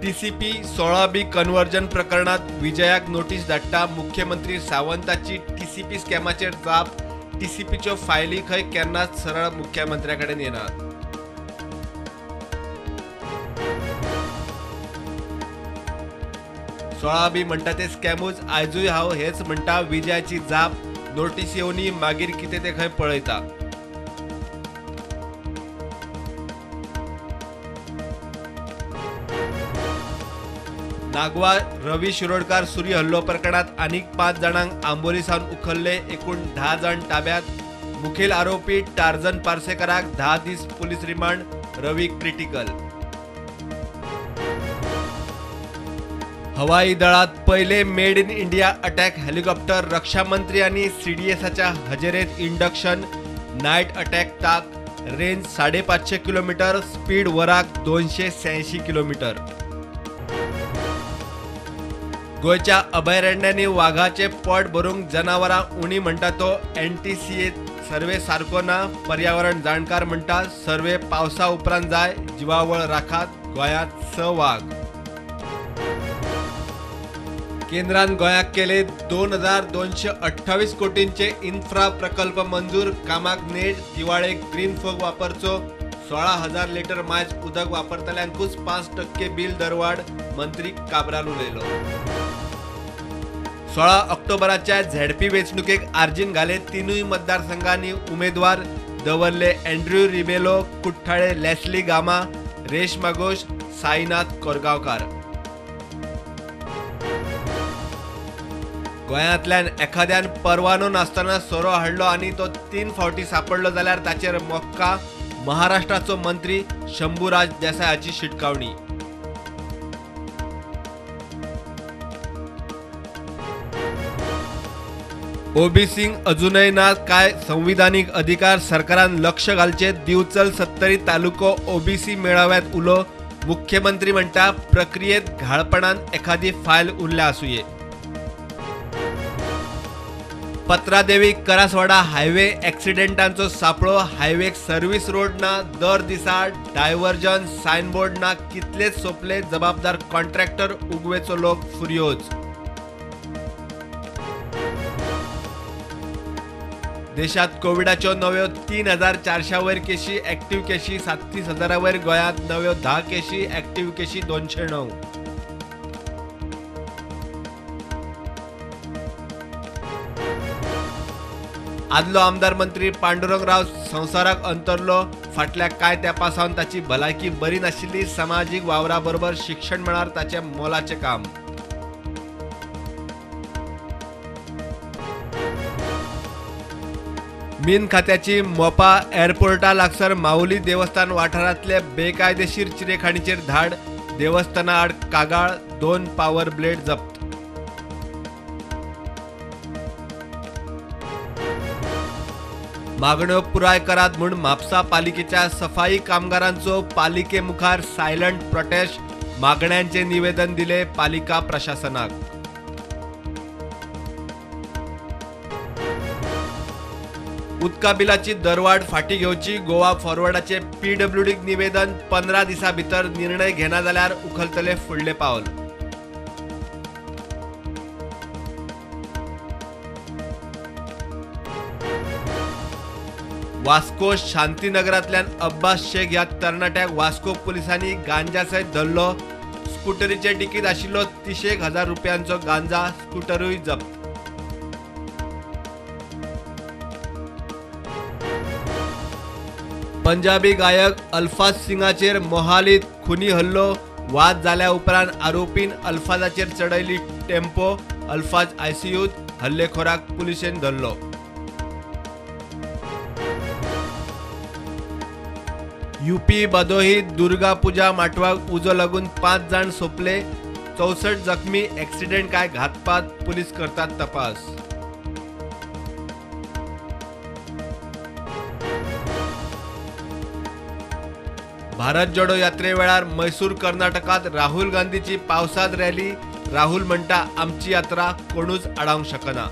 TCP 16B conversion प्रकरणात विजयाक notice धाडटा. मुख्यमंत्री सावंताची टीसीपी स्कॅमाचेर जाप. टीसीपीच्यो फायली खंय केन्नाच सरळ मुख्यमंत्र्या कडेन येनात. 16B म्हणटा ते स्कॅमूच आयजूय हांव हेच म्हणटा. विजयाची जाप. नोटीस येवनी मागीर कितें तें खंय पळयता. नागवा रवी शिरोडकार सुरी हल्लो प्रकरणात आनीक 5 जाणांक आंबोली सावन उखल्ले. एकूण 10 जाण ताब्यात. मुखेल आरोपी टार्झन पार्सेकराक 10 दीस पुलीस रिमांड. रवी क्रिटिकल. हवाई दळात पहिले made in India attack helicopter. रक्षा मंत्री आणि सीडीएसच्या हजेरेत इंडक्शन. नाईट अटॅक ताक. Range 550 kilometre. स्पीड वराक 286 किलोमीटर. गोंयच्या अभयारण्यांनी वाघाचे पोट भरूंक जनावरां उणी म्हणटा तो एनटीसीए सर्वे सारको ना. पर्यावरण जाणकार म्हणटा सर्वे पावसा उपरांत जाय. जिवावळ राखात. गोंयांत 6 वाग. केंद्रान गोंयाक केले 2228 कोटींचे इन्फ्रा प्रकल्प मंजूर. कामाक नेट. दिवाळेक ग्रीन फोग वापरचो. 16,000 लिटर मायज उदक वापरतल्यांकूच 5% बील दरवाड. मंत्री काब्राल उलयलो. 16 ऑक्टोबराच्या झेडपी वेंचणुकेक आर्जीन घाले 3 मतदारसंघांनी उमेदवार दवरले. अँड्र्यू रिबेलो, कुठ्ठाळे लेस्ली गामा, रेश्मा घोष, साईनाथ कोरगांवकार. गोंयांतल्यान एखाद्यान परवानो नासतना सोरो हाडलो आनी तो 3 फावटी सापडलो जाल्यार ताचेर मोक्का. महाराष्ट्राचो मंत्री शंभूराज देसाय हाची शिटकावणी. ओबीसींक अजूनय ना काय संविधानिक अधिकार. सरकारान लक्ष घालचे. दिवचल सत्तरी तालुको ओबीसी मेळाव्यात उलो. मुख्यमंत्री म्हणटा प्रक्रियेत घाळपणान एखादी फायल उरल्या आसुये. पत्रादेवी करासवाडा हायवे ॲक्सिडेंटांचो सापळो. हायवेक सर्व्हिस रोड ना. दर दिसा डायव्हर्जन सायनबोर्ड ना. कितलेच सोंपले. जबाबदार कॉन्ट्रॅक्टर उगवेचो लोक फुर्योज. देशात कोविडाच्यो नव्यो 3400 वयर केशी. ॲक्टिव्ह केशी 37,000 वयर. गोंयांत नव्यो 10 केशी. ॲक्टिव्ह केशी 209. आदलो आमदार मंत्री पांडुरंगराव संवसाराक अंतरलो. फाटल्या कांय तेंपा सावन ताची भलायकी बरी नाशिल्ली. समाजीक वावरा बरोबर शिक्षण मळार ताचें मोलाचें काम. मीन खात्याची मोपा एअरपोर्टा लागसार माऊली देवस्थान वाठारांतले बेकायदेशीर चिरेखाणीचेर धाड. देवस्थाना आड कागाळ. 2 पावर ब्लेड जप्त. मागण्यो पुराय करात म्हूण म्हापसा पालिकेच्या सफाई कामगारांचो पालिके मुखार सायलंट प्रोटेस्ट. मागण्यांचे निवेदन दिले पालिका प्रशासनाक. उदका बिलाची दरवाड फाटी घेवची. गोवा फॉरवर्डाचे पीडब्ल्यूडीक निवेदन. 15 दिसां भितर निर्णय घेना जाल्यार उखलतले फुडले पावल. वास्को शांतीनगरांतल्यान अब्बास शेख ह्या तरणाट्याक वास्को पुलिसांनी गांजा सयत धरलो. स्कुटरीचे डिकीत आशिल्लो 30,000 रुपयांचो गांजा. स्कुटरूय जप्त. पंजाबी गायक अल्फाज सिंगाचेर मोहालीत खुनी हल्लो. वाद जाल्या उपरांत आरोपीन अल्फाजाचेर चडयली टेम्पो. अल्फाज आयसीयूत. हल्लेखोराक पुलिशेन धरलो. यूपी बदोही दुर्गा पूजा माटवाक उजो लागून 5 जाण सोंपले. 64 जखमी. ॲक्सिडेंट काय घातपात. पुलीस करतात तपास. भारत जोडो यात्रे वेळार मैसूर कर्नाटकात राहुल गांधीची पावसात रॅली. राहुल म्हणटा आमची यात्रा कोणूच आडावंक शकना.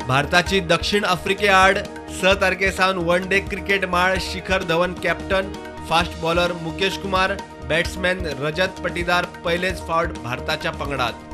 भारताची दक्षिण आफ्रिके आड 6 तारखे सावन वन डे क्रिकेट माळ. Shikhar Dhawan captain, fast bowler Mukesh Kumar, batsman Rajat Patidar पयलेच फावट भारताच्या पंगडात.